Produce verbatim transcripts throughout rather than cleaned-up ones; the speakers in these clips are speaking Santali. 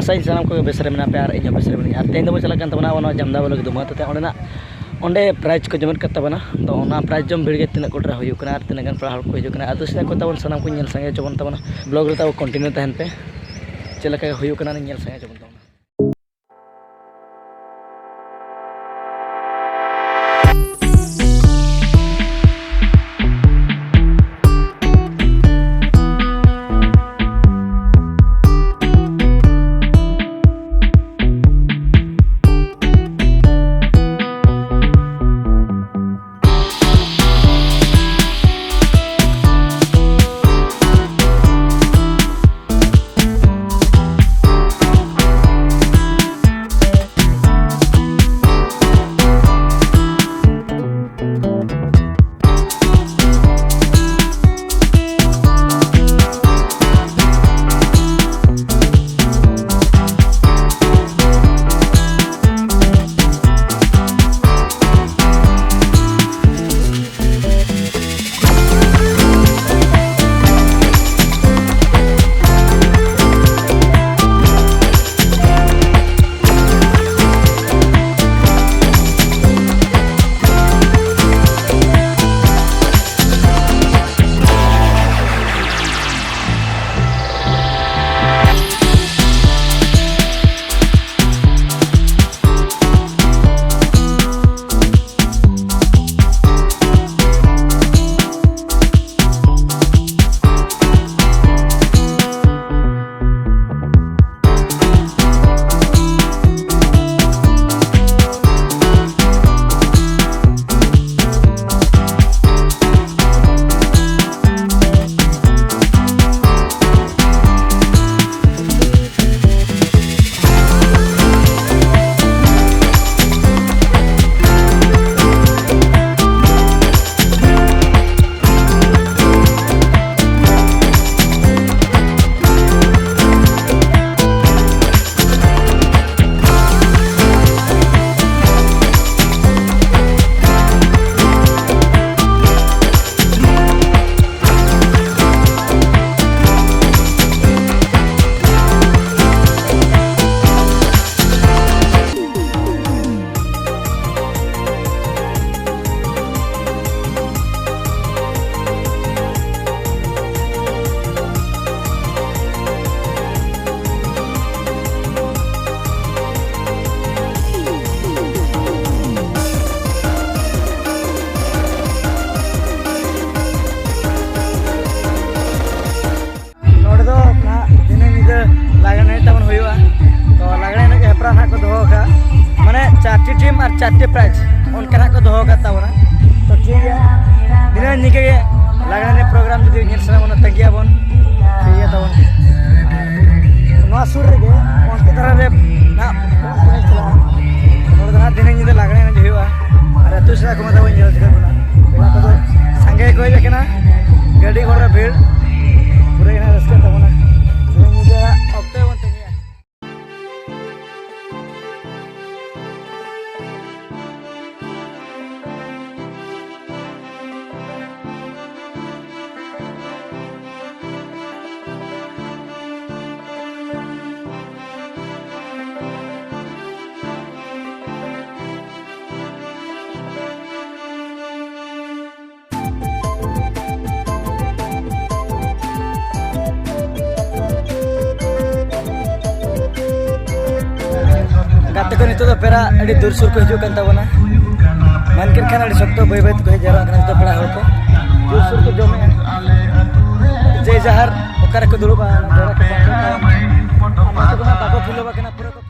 ᱥᱟᱱᱟᱢ ᱠᱚᱜᱮ ᱵᱮᱥ ᱨᱮ ᱢᱮᱱᱟᱜ ᱯᱮᱭᱟ ᱟᱨ ᱤᱧ ᱦᱚᱸ ᱵᱮᱥ ᱨᱮ ᱢᱮᱱᱟᱹᱧᱟ᱾ ᱟᱨ ᱛᱮᱦᱮᱧ ᱫᱚᱵᱚᱱ ᱪᱟᱞᱟᱜ ᱠᱟᱱ ᱛᱟᱵᱚᱱᱟ ᱟᱵᱚ ᱱᱚᱣᱟ ᱡᱟᱢᱫᱟ ᱵᱟᱞᱚᱠ ᱫᱩᱢᱟᱹ ᱛᱮ, ᱚᱸᱰᱮᱱᱟᱜ ᱚᱸᱰᱮ ᱯᱨᱟᱭᱤᱡᱽ ᱠᱚ ᱡᱚᱢᱮᱫ ᱠᱟᱱ ᱛᱟᱵᱚᱱᱟ᱾ ᱛᱚ ᱚᱱᱟ ᱯᱨᱟᱭᱤᱡᱽ ᱡᱚᱢ ᱵᱷᱤᱲ ᱜᱮ ᱛᱤᱱᱟᱹᱜ ᱜᱚᱴ ᱨᱮ ᱦᱩᱭᱩᱜ ᱠᱟᱱᱟ ᱟᱨ ᱛᱤᱱᱟᱹᱜ ᱜᱟᱱ ᱯᱮᱲᱟ ᱦᱚᱲ ᱠᱚ ᱦᱤᱡᱩᱜ ᱠᱟᱱᱟ, ᱟᱹᱛᱩ ᱥᱮᱱᱟᱜ ᱠᱚ ᱛᱟᱵᱚᱱ ᱥᱟᱱᱟᱢ ᱠᱚᱧ ᱧᱮᱞ ᱥᱟᱸᱜᱮ ᱦᱚᱪᱚ ᱵᱚᱱ ᱛᱟᱵᱚᱱᱟ᱾ ᱵᱞᱚᱜ ᱨᱮ ᱛᱟᱵᱚ ᱠᱚᱱᱴᱤᱱᱤᱭᱩ ᱛᱟᱦᱮᱱ ᱯᱮ, ᱪᱮᱫ ᱞᱮᱠᱟ ᱦᱩᱭᱩᱜ ᱠᱟᱱᱟ ᱧᱮᱞ ᱥᱟᱸᱜᱮ ᱦᱚᱪᱚ ᱵᱚᱱ ᱛᱟᱵᱚᱱᱟ᱾ ᱪᱟᱨᱴᱤ ᱴᱤᱢ ᱟᱨ ᱪᱟᱨᱴᱤ ᱯᱨᱟᱭᱤᱡᱽ ᱚᱱᱠᱟᱱᱟᱜ ᱠᱚ ᱫᱚᱦᱚ ᱟᱠᱟᱫ ᱛᱟᱵᱚᱱᱟ᱾ ᱛᱚ ᱴᱷᱤᱠ ᱜᱮᱭᱟ, ᱫᱷᱤᱱᱟᱹᱝ ᱧᱤᱫᱟᱹ ᱜᱮ ᱞᱟᱜᱽᱬᱮ ᱮᱱᱮᱡ ᱯᱨᱳᱜᱨᱟᱢ ᱡᱩᱫᱤ ᱧᱮᱞ ᱥᱟᱱᱟ ᱵᱚᱱᱟ, ᱛᱟᱺᱜᱤᱭᱟᱵᱚᱱ, ᱴᱷᱤᱠ ᱜᱮᱭᱟ ᱛᱟᱵᱚᱱ᱾ ᱱᱚᱣᱟ ᱥᱩᱨ ᱨᱮᱜᱮ ᱚᱱᱛᱮ ᱫᱷᱟᱨᱟ ᱨᱮ ᱱᱟᱜ ᱮᱱᱮᱡ ᱪᱟᱞᱟᱜᱼᱟ᱾ ᱱᱚᱰᱮ ᱫᱚ ᱱᱟᱜ ᱫᱷᱤᱱᱟᱹᱝ ᱧᱤᱫᱟᱹ ᱞᱟᱜᱽᱬᱮ ᱮᱱᱮᱡ ᱦᱩᱭᱩᱜᱼᱟ᱾ ᱟᱨ ᱟᱹᱛᱩ ᱥᱮᱫ ᱠᱚ ᱢᱮᱛᱟ ᱵᱚᱱ ᱧᱮᱞ ᱪᱤᱠᱟᱹ ᱠᱟᱱᱟ, ᱯᱮᱲᱟ ᱠᱚᱫᱚ ᱥᱟᱸᱜᱮ ᱜᱮᱠᱚ ᱦᱮᱡ ᱟᱠᱟᱱᱟ, ᱜᱟᱹᱰᱤ ᱜᱷᱚᱲᱟ ᱵᱷᱤᱲ ᱯᱩᱨᱟᱹ ᱜᱮ ᱱᱟᱜ ᱨᱟᱹᱥᱠᱟᱹ ᱛᱟᱵᱚᱱᱟ᱾ ᱫᱷᱤᱱᱟᱹᱝ ᱧᱤᱫᱟᱹ ᱚᱠᱛᱚ ᱵᱚᱱ ᱛᱟᱺᱜᱤᱭᱟ᱾ ᱜᱟᱛᱮ ᱠᱚ, ᱱᱤᱛᱚᱜ ᱫᱚ ᱯᱮᱲᱟ ᱟᱹᱰᱤ ᱫᱩᱨ ᱥᱩᱨ ᱠᱚ ᱦᱤᱡᱩᱜ ᱠᱟᱱ ᱛᱟᱵᱚᱱᱟ᱾ ᱢᱮᱱ ᱠᱮᱫ ᱠᱷᱟᱱ ᱟᱹᱰᱤ ᱥᱚᱠᱛᱚ ᱵᱟᱹᱭ ᱵᱟᱹᱭ ᱛᱮᱠᱚ ᱦᱮᱡ ᱡᱟᱣᱨᱟᱜ ᱠᱟᱱᱟ᱾ ᱱᱤᱛᱚᱜ ᱯᱮᱲᱟ ᱦᱚᱲ ᱠᱚ ᱡᱩᱨ ᱥᱩᱨ ᱠᱚ ᱡᱚᱢᱮᱜᱼᱟ᱾ ᱡᱮ ᱡᱟᱦᱟᱨ ᱚᱠᱟ ᱨᱮᱠᱚ ᱫᱩᱲᱩᱵᱼᱟ, ᱚᱱᱟ ᱡᱟᱭᱜᱟ ᱠᱚ ᱵᱟᱝ ᱠᱟᱱ ᱛᱟᱵᱚᱱᱟ᱾ ᱟᱨ ᱱᱚᱛᱮ ᱫᱚ ᱦᱟᱸᱜ ᱵᱟᱠᱚ ᱯᱷᱤᱞᱟᱹᱯ ᱟᱠᱟᱱᱟ, ᱯᱩᱨᱟᱹ ᱠᱚ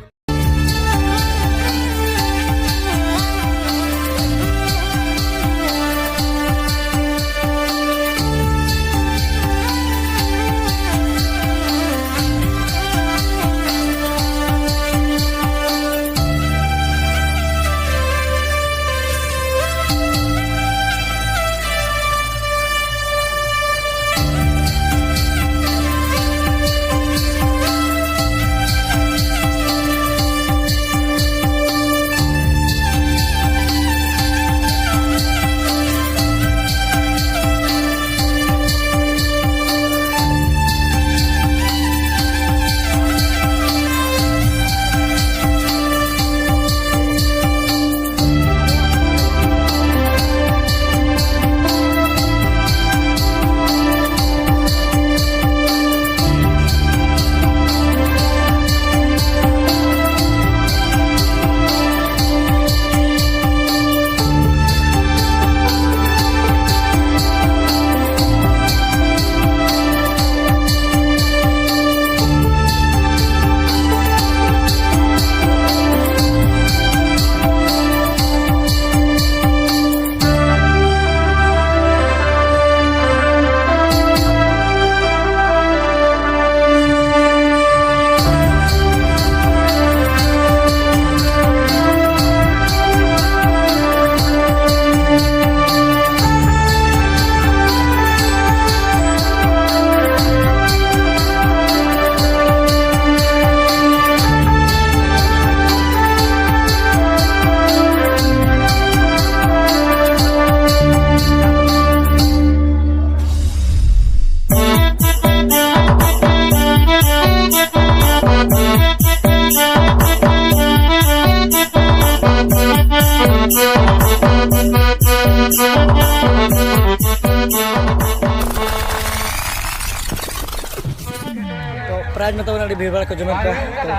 ᱛᱚ ᱯᱨᱟᱭᱤᱡᱽ ᱢᱟ ᱛᱟᱵᱚᱱ ᱟᱹᱰᱤ ᱵᱷᱤᱲ ᱵᱷᱟᱲ ᱠᱚ ᱡᱚᱢᱮᱫ ᱠᱚᱣᱟ᱾ ᱛᱚ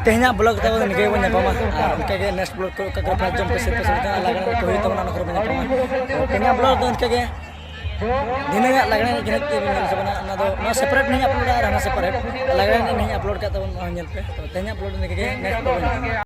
ᱛᱮᱦᱮᱧᱟᱜ ᱵᱞᱚᱜ ᱛᱟᱵᱚᱱ ᱱᱤᱝᱠᱟᱹ ᱜᱮᱵᱚᱱ ᱧᱟᱯᱟᱢᱟ, ᱟᱨ ᱚᱱᱠᱟ ᱜᱮ ᱱᱮᱠᱥᱴ ᱵᱞᱚᱜ ᱠᱚ ᱚᱠᱟ ᱠᱚᱨᱮ ᱯᱨᱟᱭᱤᱡᱽ ᱡᱚᱢ ᱠᱚ ᱥᱤᱨᱯᱟᱹ ᱥᱤᱨᱯᱟᱹ ᱞᱟᱜᱽᱬᱮ ᱠᱚ ᱦᱩᱭᱩᱜ ᱛᱟᱵᱚᱱᱟ, ᱚᱱᱟ ᱠᱚᱨᱮ ᱵᱚᱱ ᱧᱟᱯᱟᱢᱟ᱾ ᱛᱚ ᱛᱮᱦᱮᱧᱟᱜ ᱵᱞᱚᱜ ᱫᱚ ᱤᱱᱠᱟᱹ ᱜᱮ᱾ ᱫᱷᱤᱱᱟᱹᱝ ᱟᱜ ᱞᱟᱜᱽᱬᱮ ᱮᱱᱮᱡ ᱜᱮ ᱱᱟᱦᱟᱜ ᱛᱮ ᱵᱚᱱ ᱧᱮᱞ ᱦᱚᱪᱚ ᱵᱚᱱᱟ, ᱚᱱᱟ ᱫᱚ ᱱᱚᱣᱟ ᱥᱮᱯᱟᱨᱮᱴ ᱱᱟᱦᱟᱜ ᱟᱯᱞᱳᱰᱟ ᱟᱨ ᱦᱟᱱᱟ ᱥᱮᱯᱟᱨᱮᱴ ᱞᱟᱜᱽᱬᱮ ᱮᱱᱮᱡ ᱱᱟᱦᱟᱜ ᱟᱯᱞᱳᱰ ᱠᱟᱜ ᱛᱟᱵᱚᱱ, ᱚᱱᱟ ᱦᱚᱸ ᱧᱮᱞ ᱯᱮ᱾ ᱛᱚ ᱛᱮᱦᱮᱧᱟᱜ ᱟᱯᱞᱳᱰ ᱤᱱᱠᱟᱹ ᱜᱮ, ᱱᱮᱠᱥᱴ ᱵᱞᱚᱜ ᱨᱮ ᱧᱟᱯᱟᱢᱟ᱾